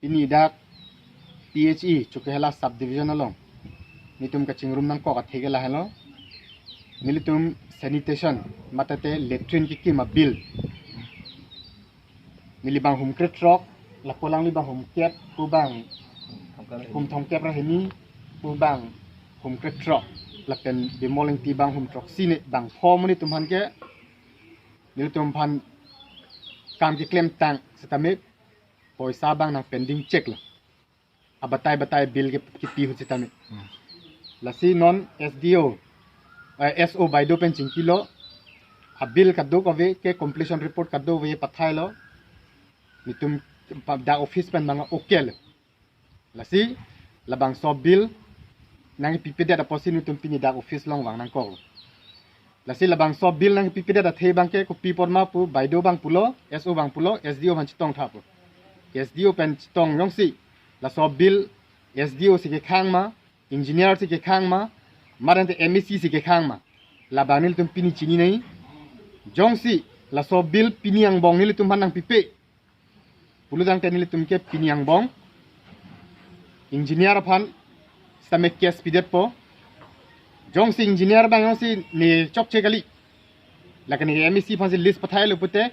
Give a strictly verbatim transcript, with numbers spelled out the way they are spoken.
Pini dak P H E Chokihola subdivision along nelitum kachingrum nangkok athe ke lahelo. Nelitum sanitation, mate latrine kekim abill, neli bang hum krethrok, lapu alangli bang hum kep, pu bang hum thomkep ra hini, pu bang hum krethrok, lapen Bimol Engti bang hum throksi, ne bang pho mo nelitum aphan ke, nelitum aphan kam keklemtang setame poisa bang nang pending cheklo. Abatai batai bill ke kipi ahut setame. Hmm. Lasi non S D O, eh, S O baideo pen chingkilo, abill kadokave ke completion report kadokave pathailo. Nelitum pa-, dak office pen bang okay lo. Lasi labangso bill nangkepipedet apotsi nelitum pini dak office along vang nangkok. Lasi labangso bill nangkepipedet athe bang ke kopi apot ma pu baideo bang pulo, S O bang pulo, S D O aphan chetong tha pu. S D O pen chetong jongsi laso bill S D O si kekhang ma, engineer si kekhang ma, mate M A C si kekhang ma, labang nelitum pini chini nai. Jongsi laso bill pini angbong nelitum aphan nangpipe pulo tangte nelitum ke pini angbong engineer aphan setame case pidetpo. Jongsi engineer bang jongsi ne chokche kali, lake ne M A C aphansi list pathailo pute,